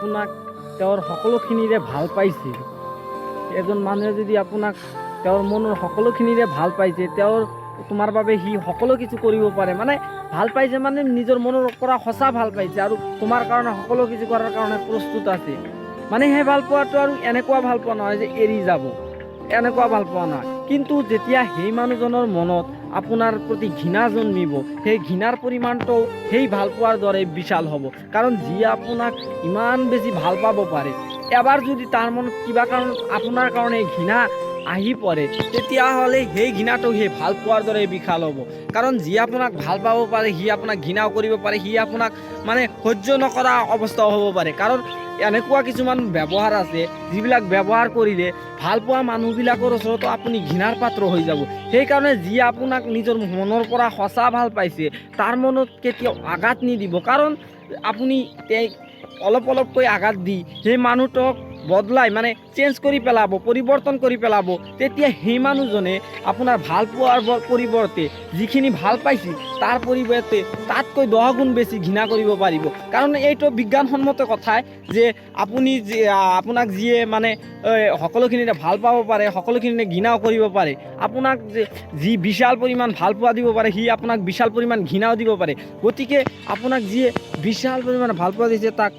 আপোনাক তেওঁৰ সকলোখিনিৰে ভাল পাইছে, এজন মানুহে যদি আপোনাক তেওঁৰ মনৰ সকলোখিনিৰে ভাল পাইছে, তেওঁৰ তোমাৰ বাবে সি সকলো কিছু কৰিব পাৰে। মানে ভাল পাইছে মানে নিজৰ মনৰ পৰা সঁচা ভাল পাইছে আৰু তোমাৰ কাৰণে সকলো কিছু কৰাৰ কাৰণে প্ৰস্তুত আছে। মানে সেই ভাল পোৱাটো আৰু এনেকুৱা ভাল পোৱা নহয় যে এৰি যাব, এনেকুৱা ভাল পোৱা নহয়। কিন্তু যেতিয়া সেই মানুহজনৰ মনত আপোনাৰ প্ৰতি ঘৃণা জন্মিব, সেই ঘৃণাৰ পৰিমাণটো সেই ভাল পোৱাৰ দৰে বিশাল হ'ব। কাৰণ যিয়ে আপোনাক ইমান বেছি ভাল পাব পাৰে, এবাৰ যদি তাৰ মনত কিবা কাৰণত আপোনাৰ কাৰণে ঘৃণা আহি পৰে, তেতিয়াহ'লে সেই ঘৃণাটো সেই ভাল পোৱাৰ দৰে বিশাল হ'ব। কাৰণ যি আপোনাক ভাল পাব পাৰে, সি আপোনাক ঘৃণাও কৰিব পাৰে, সি আপোনাক মানে সহ্য নকৰা অৱস্থাও হ'ব পাৰে। কাৰণ এনেকুৱা কিছুমান ব্যৱহাৰ আছে, যিবিলাক ব্যৱহাৰ কৰিলে ভাল পোৱা মানুহবিলাকৰ ওচৰতো আপুনি ঘৃণাৰ পাত্ৰ হৈ যাব। সেইকাৰণে যি আপোনাক নিজৰ মনৰ পৰা সঁচা ভাল পাইছে, তাৰ মনত কেতিয়াও আঘাত নিদিব। কাৰণ আপুনি অলপ অলপকৈ আঘাত দি সেই মানুহটোক বদলাই, মানে চেঞ্জ কৰি পেলাব, পৰিৱৰ্তন কৰি পেলাব। তেতিয়া সেই মানুহজনে আপোনাৰ ভাল পোৱাৰ পৰিৱৰ্তে, যিখিনি ভাল পাইছিল তাৰ পৰিৱৰ্তে তাতকৈ 10 গুণ বেছি ঘৃণা কৰিব পাৰিব। কাৰণ এইটো বিজ্ঞানসন্মত কথাই যে আপুনি যে আপোনাক যিয়ে মানে সকলোখিনিতে ভাল পাব পাৰে, সকলোখিনিতে ঘৃণাও কৰিব পাৰে। আপোনাক যে যি বিশাল পৰিমাণ ভাল পোৱা দিব পাৰে, সি আপোনাক বিশাল পৰিমাণ ঘৃণাও দিব পাৰে। গতিকে আপোনাক যিয়ে বিশাল পৰিমাণে ভাল পোৱা দিছে, তাক